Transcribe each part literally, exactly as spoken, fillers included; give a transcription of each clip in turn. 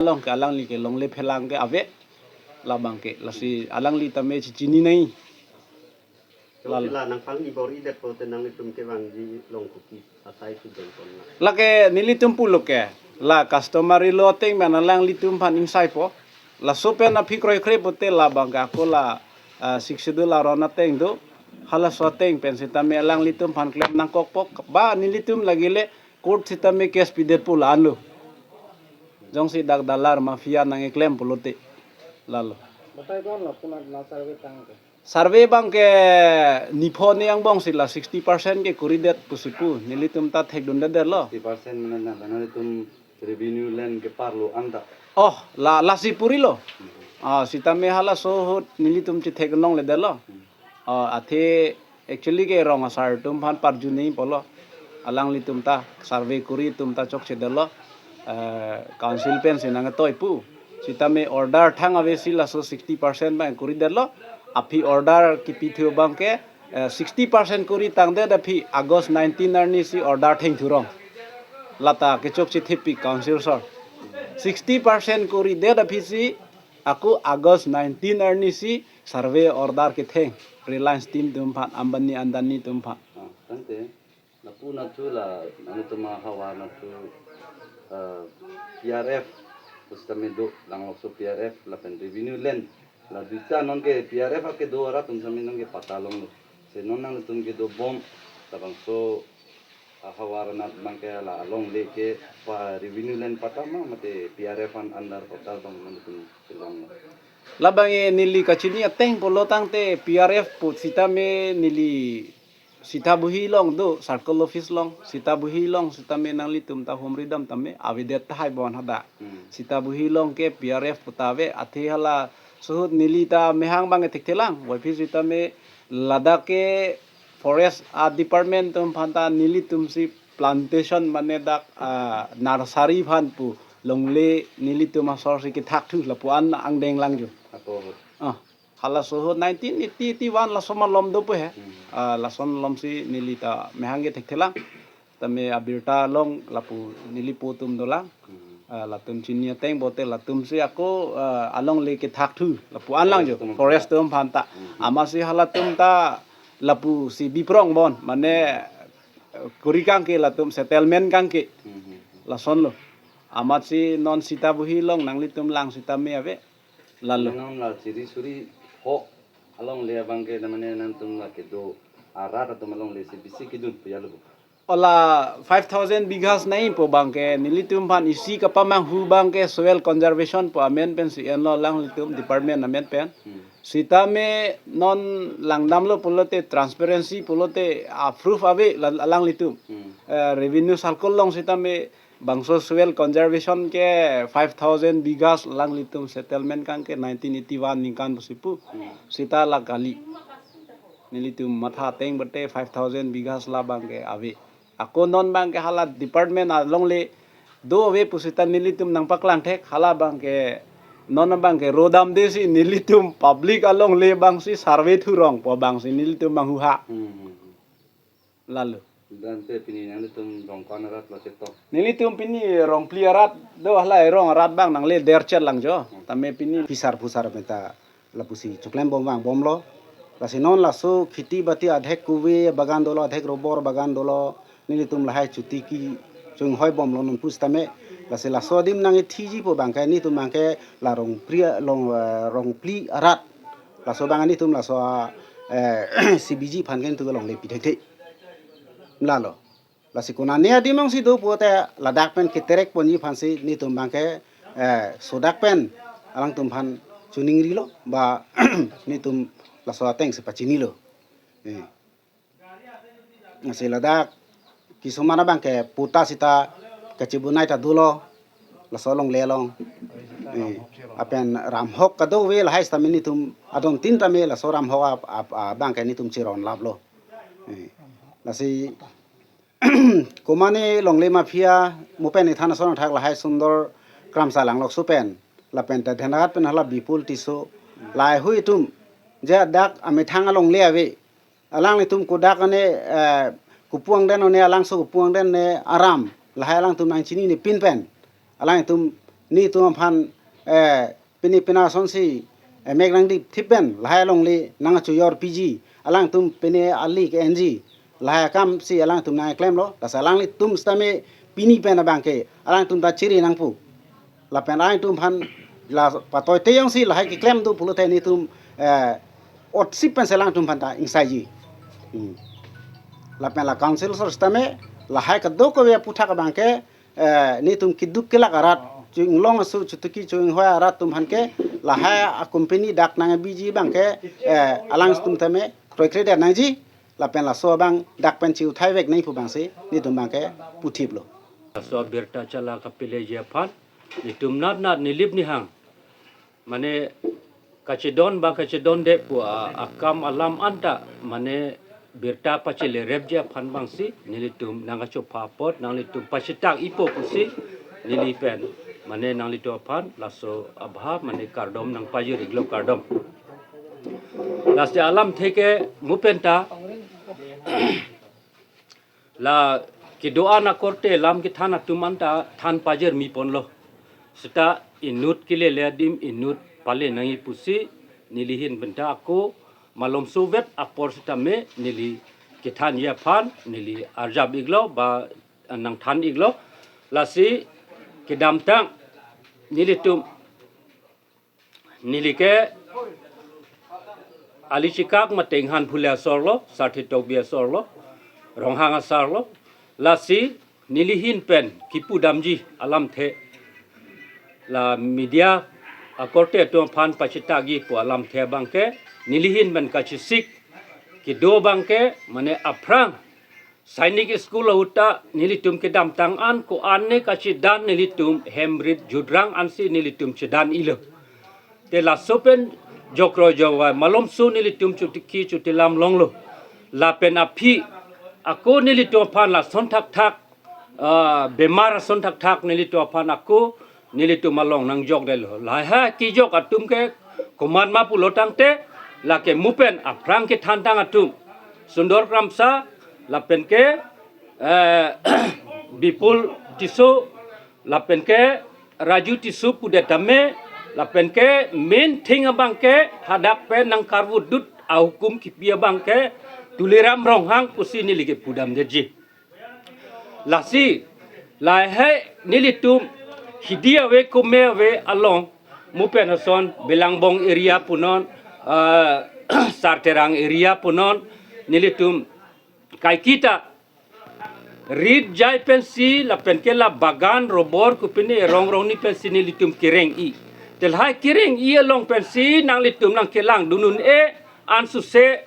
along ke alangli ke longle phelang ke ave. Labang ke lasi alangli tame chichinine. Lalo. Sila nangpangni bor-idet pote nanglitum kevangji along kopi asai sudon pon na. Lake nelitum pulo ke la customary law ateng pen alanglitum aphan ingsai po. Laso pen aphi kroikre pote labang ke ako la ah, Sixth Schedule aron ateng do. Halaso ateng pen sitame alanglitum aphan klem nangkokpo ba nelitum lagile court sitame case pidet pu la-anlo. Jongsi dak dalar mafia nangkeklem pulote. Lalo. Batai don lo punat la survey tang ke. Survey abang ke nipho ni angbong si la sixty percent ke kuridet pusi pu nelitum ta thekdundedet lo. Fifty percent mane na nangtum revenue land keparlo anta. Oh, la lasi purilo. Ah, sitame halaso ahut nelitum chethek nongledetlo. Ah, athe actually ke rong asar atum aphan parjuni pulo. Alanglitum ta survey kuri atum ta chokchedetlo. Eh, council pen si nangtoi pu. Sitame order thang ave si laso sixty percent abang kuridetlo. Aphi order kipithu abang ke eh, sixty percent kuri tangdet aphi August nineteen arni si order thengthurong. Lata kechokche thepi council sir. Sixty percent kuridet aphi si ako August nineteen arni si survey order ketheng. Reliance team atum aphan, Ambani Adani atum aphan. Ah, tangte. Lapu nat thu la nangtum ahavar nat thu, eh, P R F pusitame do, Langlokso P R F lapen revenue land, la duita non ke P R F akedo arat atum sitame non ke patta longlo. Se non nangtum kedo bom labangso ahavar nat abang ke la alongle ke pa revenue land patta ma mate P R F an under patta abang nangtum kelonglo. Labang e neli kachini ateng pulo tangte P R F pu sitame neli Sitabuhi along do, circle office along, Sitabuhi along sitame nanglitum ta humri dam tame avedet tahai bon hadak. Hmm. Sitabuhi along ke P R F puta ave, athe halaso ahut neli ta mehang abang thekthe lang, waipi sitame ladak ke forest a department atum aphan ta nelitum si plantation mane dak ah, nursery aphan pu longle nelitum asor si kethak thu lapu-an angdeng lang jo. Apo. Ah. Halaso ahut nineteen eighty eighty one laso malom dopo he. Hmm. Ah, lason malom si neli ta mehang ke thekthe lang. Tame abirta along lapu neli po atum dolang. Hmm. Ah, latum chini ateng bote latum si ako ah, alongle kethak thu lapu-an lang jo. Forest atum aphan ta. Hmm. Amatsi halatum ta lapu si biprong bon. Mane eh, kuri kangke latum settlement kangke. Hmm. Lasonlo. Amatsi non Sitabuhi along nanglitum lang sitame ave. Lalo. Nang la chiri suri ho alongle abang ke namane nangtum la kedo arat atum alongle si bisi kedun pu ya lo. Ola five thousand bighas nai po abang ke nelitum aphan isi kapamanghu abang ke soil conservation pu amen pen si enlo alanglitum department amen pen. Hmm. Sitame non langdamlo pulote transparency pulote a proof ave la- alanglitum. Hmm. Eh, revenue circle along sitame bangso soil conservation ke five thousand bighas alanglitum settlement kangke nineteen eighty one ningkan pusi pu. Hmm. Sita la kali. Nelitum matha ateng bote five thousand bighas la abang ke ave. Ako non abang ke hala department alongle do ave pu sita nelitum nangpaklang thek hala abang ke non abang ke rodamde si nelitum public alongle abang si survey thurong pu abang si nelitum manghuha. Hmm, hmm, hmm. Lalo. Dan te pini nangtum rong ko-an arat lo chetok. Nelitum pini rong phli arat do, halai rong arat abang nangle derchet lang jo. Tame pini phisar phusar meta lapusi choklem bom vang bomlo. Lasi non laso kheti bati adhek kuve bagan dolo, adhek robor bagan dolo. Nelitum lahai chuti kechunghoi bomlo non pusitame. Lasi laso adim nangthiji po abang ke nelitum abang ke la rong phli long, eh, rong phli arat. Laso abang nelitum laso eh, C B G aphan ke nelitum alongle pi thekthe. Lalo. Lasi konane adim along si do pulote ladak pen keterek ponji aphan si nelitum abang ke eh, sodak pen alangtum aphan choningrilo ba nelitum laso ateng si pachinilo. Eh. Lasi ladak kisomana abang ke patta sita kachebunai ta dolo laso alongle along. Eh, lapen ramhok kadokave lahai sitame nelitum adon tin tame laso ramhok ap- ap- abang ke nelitum cheron laplo. Eh, lasi komane longle mafia mo pen ithan ason athak lahai Sundor Kramsa Langlokso pen lapen ta Dhenrahat pen hala Bipul Tisso lahai hui atum je dak amethang alongle ave. Alanglitum kodak ane eh, kopu angdeng ane alangso kopu angdeng ane aram lahai alangtum nangchinine pin pen alangtum netum aphan, eh, pini pina asonsi, eh, mek nangdipthip pen lahai alongle nangkachojor piji, alangtum pini ali ke-enji, lahai akam si alangtum nangklemlo, lasi alanglitum sitame pini pen abangke alangtum ta chiri nangpo. Lapen alangtum aphan la patoite jongsi lahai keklem do pulote netum, eh, otsip pensi alangtum aphan ta ingsaiji. Hmm. Lapen la council asor sitame lahai kadokave aphuthak abangke, eh, netum keduk kelak arat, cho-inglong asu, chotuki cho-inghoi arat atum aphan ke lahai a-company dak nangbiji abangke, eh, alangtum tame kroikredet nangji, lapen laso abang dak pen chiuthaivekthu pu abangsi netum abangke puthiplo. Laso abirta chala kapeleji aphan netum natnat nelip nihang, mane kachedon ba kachedonde pu a-, akam alam anta, mane birta pachelerepji aphan abangsi nelitum nangkachopha apot nanglitum pachetak-ipo pusi neli pen, mane nanglitum aphan laso abha, mane kardom nangpajir-iklo, kardom. Lasi alamthe ke mo penta la kedo-an akorte lam kethan atum anta than pajirmi ponlo. Seta inut kelele adim inut pale nangji pusi neli ahin penta ako malomsovet apor sitame neli kethanji aphan neli arjap-iklo ba nangthan-iklo. Lasi kedamtang nelitum, neli ke ali chikak mate Inghan Phule asor lo, Sarthe Tokbi asor lo, Ronghang asar lo. Lasi neli ahin pen kipudamji alamthe, la media akorte atum aphan pachetakji pu alamthe abangke neli ahin pen kachesik kedo abangke, mane aphrang Sainik School ahut ta nelitum kedamtang an ko-an ne kachedan nelitum hem rit judrang ansi nelitum chedan-ilo. Te laso pen jokroi jovai malomso nelitum chotiki chotilam longlo. Lapen aphi ako nelitum aphan lason thakthak, ah, bemar ason thakthak nelitum aphan ako nelitum along nangjokdetlo. Lahai kejok atum ke komat ma pulo tangte, lake mo pen aphrang kethantang atum Sundor Kramsa, lapen ke, eh, Bipul Tisso, lapen ke Raju Tisso pudet tame, lapen ke main thing abangke hadak pen nangkarvutdut ahukum kipi abangke Tuliram Ronghang pusi neli kepudamdetji. Lasi lahai nelitum hidi ave kume ave along mo pen ason Belangbong area punon, ah, Sarterang area punon, nelitum kaiketa rit jai pensi lapen ke la bagan robor kopine rong rongni pensi nelitum kereng-i. Te lahai kereng-i along pensi nanglitum nangkelangdun un-e, ansose,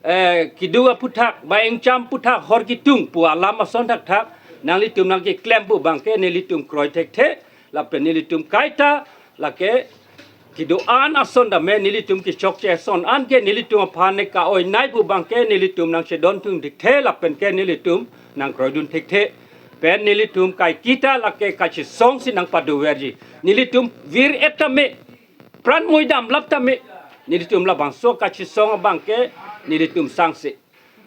eh, keduk aphuthak ba ingcham aphuthak hor kitung pu alam ason thakthak nanglitum nangkeklem pu abangke nelitum kroi thekthe, lapen nelitum kaita lake kedo-an ason tame nelitum kechokche ason anke nelitum aphan ne ka-oinei pu abangke nelitum nangchedon thung thekthe lapen ke nelitum nangkroidun thekthe. Pen nelitum kaiketa lake kachesongsi nangpadoverji. Nelitum vir-et tame, pran muidam lap tame, nelitum labangso kachesong abangke nelitum sangse.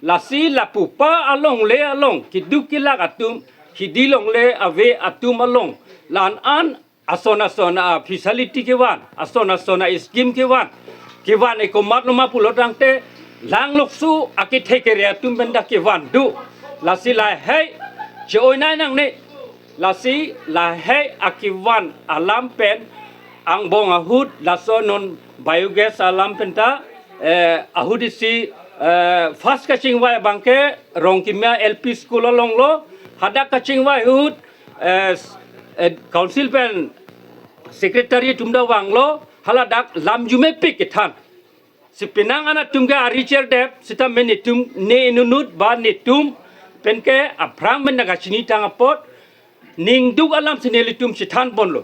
Lasi lapupa alongle along keduk kelak atum, hidi longle ave atum along la-an ason ason a-facility kevan, ason ason a-scheme kevan, kevan e komatlo ma pulo tangte, langlokso akethe kere atum pen ta kevan do. Lasi lahai che-oinei nangne. Lasi lahai akevan alam pen angbong ahut laso non biogas alam penta, eh, ahut isi, eh, first kachingvai abangke Rongkimia L P School alonglo, hadak kachingvai ahut, eh, s-, eh, council pen secretary atum ta vanglo, haladak lam arjumepik kethan. Si penang an atum ke ari cherdep, sitame netum ne inutnut ba netum pen ke aphrang pen nangkachinitang apot, ningduk alamsi nelitum chethan ponlo.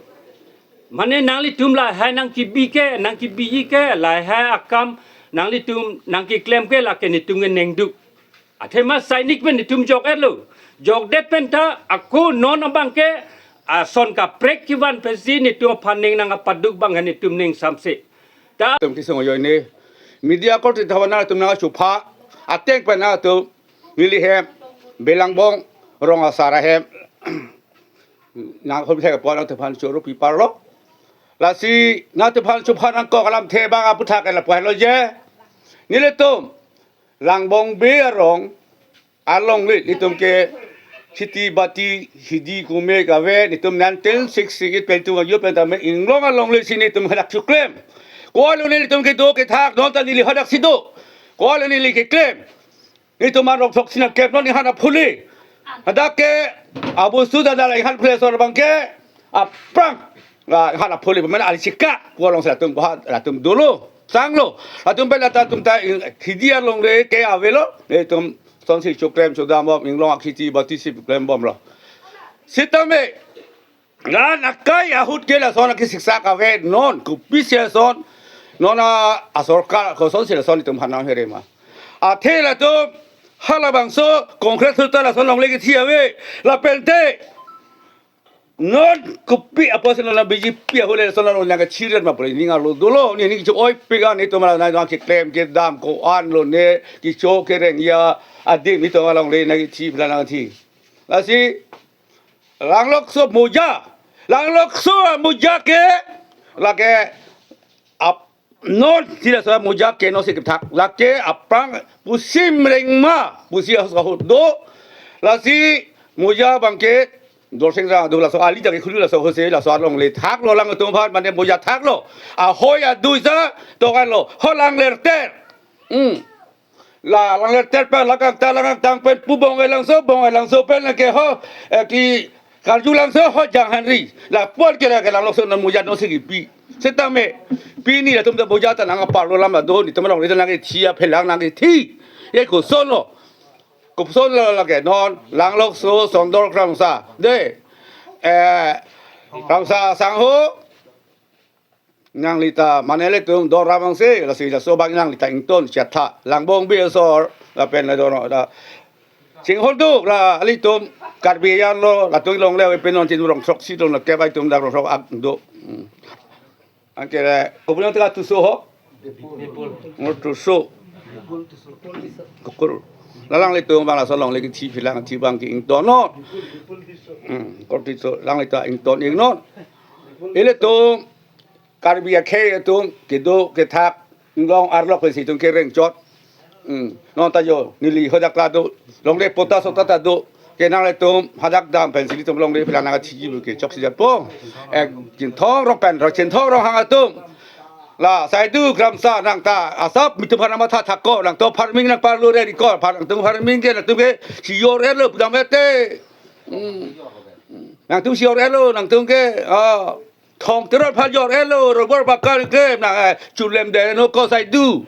Mane nanglitum lahai nangkebi ke, nangkebiji ke, lahai akam nanglitum nangkeklem ke lake netum ke ningduk. Athema sainik pen netum jok-etlo. Jokdet penta ako non abangke ason kaprek kevan pensi netum aphan ning nangkapaduk abang netum ning samse. Ta atum kesung ajoine media akorte thavan atum nangchupha ateng pen atum neli hem Belangbong rong asar ahem nang hom thek apot atum aphan choro piparlo. Lasi nangtumphan chuphan nangkok alamthe abang aphuthak ela puhelo je. Nelitum Langbong Bey arong alongle nelitum ke kheti bati hidi kume kave, nelitum nineteen sixty-eight pen nelitum ajo pen tame inglong alongle si nelitum hadak chuklem. Ko-an lo nelitum kedo kethak, non ta neli hadak si do. Ko-an lo neli keklem. Nelitum arong throksi nangkep non inghan aphuli. Hadak ke abusu dada inghan phule sor abang ke aphrang. La inghan aphuli pemena ali chika. Ko-an lo si latum ko-an latum dolo. Sanglo. Latum pen latum ta ing-, hidi alongle ke avelo. Nelitum sonsi chuklem chudam bom, inglong akheti bati si klem bomlo. Sitame, ngan akai ahut ke lason akisiksak ave non, kopisi ason, non a, asorkar kosonsi lason nelitum hanam here ma. Athe latum halabangso Congress ahut ta lason longle kethi ave, lapente non kopi apotsi non a B J P ahut le lason longle nangkechirem ma pore ning arlo dolo, ne ning cho oi pega nelitum la nangkeklem kedam ko-an lo ne kecho kereng ya adim nelitum alongle nangkethi pla nangthi. Lasi Langlokso Moja. Langlokso Moja ke lake ap non si laso Moja ke non si kethak. Lake aphrang pusi mereng ma pusi ahut do. Lasi Moja abang ke Dorsing Rang do, laso ali ta kekhuli laso ahut si laso alongle thaklo alangtum aphan mane Moja thaklo. Ahoi adui sa tokan lo. Ho langlerter. Hmm. La langlerter pen la kangtang la kangtang pen pu Bong Elangso, Bong Elangso pen lake ho, eh, ki Karju Langso ho Janghanri. Lapu-an ke lake Langlokso non Moja non si kipi. Sitame pini latum ta Moja ta nangparlo alam ta do, nelitum alongle ta nangkethi aphelang nangkethi. Ye koson lo. Koson lo lake non Langlokso Sondor Kramsa. De. Eh, Kramsa sangho. Nangli ta mane ilitum doram angse, lasi laso abang nangli ta ington chatha. Langbong Bey asor lapen la dono da. Chinghon do la ilitum Karbi an lo, latum longle pen non chin rong throksi do, nangkep itum dak rong throk ak do. Hmm. Anke le, kopi nang teka tuso ho? Ngo tuso. Kukur. La alanglitum abang lason longle kethi aphelang kethi abang ke ington non. Hmm, kor tiso, alangli ta ington ing non. Ilitum Karbi akhei atum kedo kethak inglong arlok pensi itum kereng chot. Hmm. Non ta jo neli hadak ta do, longle patta sota ta do. Ke nanglitum hadak dam pensi nelitum longle aphelang nangkathi ke chok si japo. Eh, Chinthong Rong pen, Chinthong Ronghang atum. La Saidu Kramsa nang ta asap nelitum aphan matha thakko, nangtum farming nangparlo re riko, nangtum farming ke nangtum ke si jor-etlo pudam ete. Hmm. Nangtum si jor-etlo, nangtum ke, ah, Thong Terot aphan jor-etlo, rubber bagan ke nang, eh, chulem de no ko Saidu.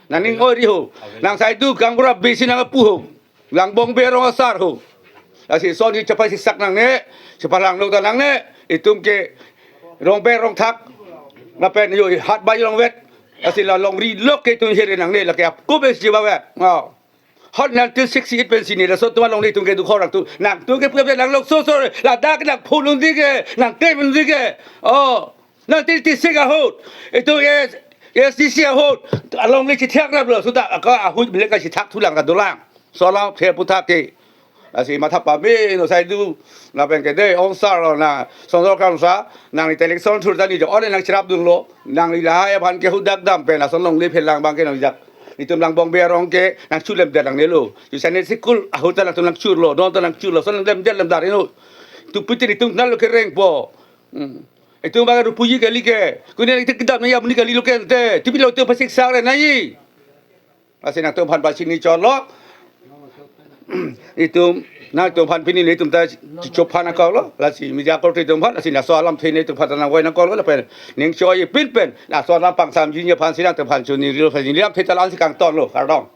Nangning oi ri ho. Nang Saidu kang bura besi nangpu ho. Langbong Bey arong asar ho. Lasi son ke chepasik sak nangne, chepalanglo ta nangne, itum ke rong ber rong thak. Lapen jo hat bai rong vet. Lasi la longri lok ke itum here nangne, lake apko besi ba vet. Oh. Hot nineteen sixty-eight pensi ne, laso atum alongle itum ke dukho rang tu. Nangtum ke puya Langlokso so, ladak nang phulun di ke, nang tem di ke. Oh, nineteen eighty-six ahut. Itum S, S D C ahut. Alongle chithak raplo, suta, aka ahut bilek ka chithak thulang ka dolang. Solang phe puthak ke. Lasi matha pame no Saidu, lapen ke de ong sar lo na, Sondor Kramsa, nangli ta election thur ta ne jo, ore nang cherap dunlo, nangli lahai aphan ke hadak dam pen, lason longle aphelang abang ke nang jak. Itum Langbong Bey arong ke nang chulem der nangnelo. Ju sane sikul ahut ta latum nang churlo, don ta nang churlo, son lem der lem dar ino. Tu putin itum nalo kerengpo. Hmm. Itum abang rupuji kali ke. Kuni itum kedam na ya muni kali lo ke ente. Tipi lo itum pasik sar na yi. Lasi nangtum aphan pachini chotlo. Itum, nangtum aphan pini nelitum ta chophan nangkoklo. Lasi media korte atum aphan, lasi laso alamthe nelitum aphan ta nangvoi nangkoklo lapen ning choi pin pen. Laso alam pangsamji aphansi nangtum aphan choningri lo, pachini alamthe ta la-ansi kangtonlo, kardom.